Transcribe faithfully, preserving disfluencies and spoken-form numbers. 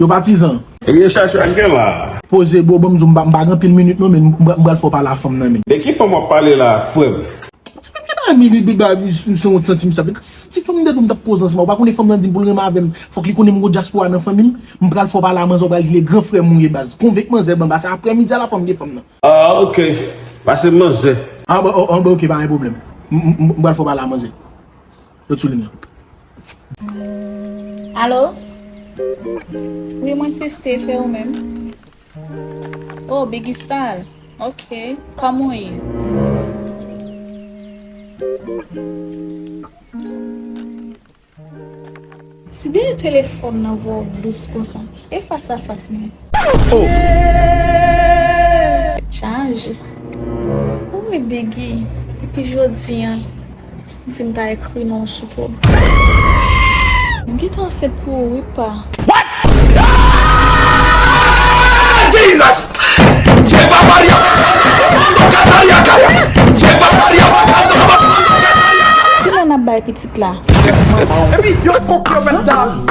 Yo patizan. E chacha gen la. Poze bro, bon, m di w, m pa m pa gen anpil minit non, men m m pral fè w pale a fanm nan men. De ki fanm w ap pale la, frè m? Sa pa gen bagay minit, big bagay, se yon santi m sa. Ti fanm de dou m t ap poze ansanm, ou pa konnen fanm nan di m pou l renmen avè m, fòk li konnen m gon dyaspora nan fanmi m, m pral fè w pale a manzè, ou pral di l e gran frè m ou ye baz. Konvenk manzè ban, pase aprè midi a la fò m gen fanm nan. Ah, ok. Pase manzè. Ah, bon, oh, oh, bon, ok, pa gen pwoblèm. M m- m- m pral fè w pale a manzè. Yo sou liy nan. Alo? Wi, mwen se Steph, e ou menm? Oh, Biggie Style. Ok. Kòman w ye? Si dèyè telefòn nan vwa w dous konsa, e fas a fas menm. Chaje. Wi, Biggie, depi jodi a, m santi m ta ekri non w sou po. M gentan ansent pou ou, wi, pa. Jesus! Ye paparia! Kataria kaya! Ye paparia! Kilè n ap bay pitit la? Epi yo kok yo menm dan.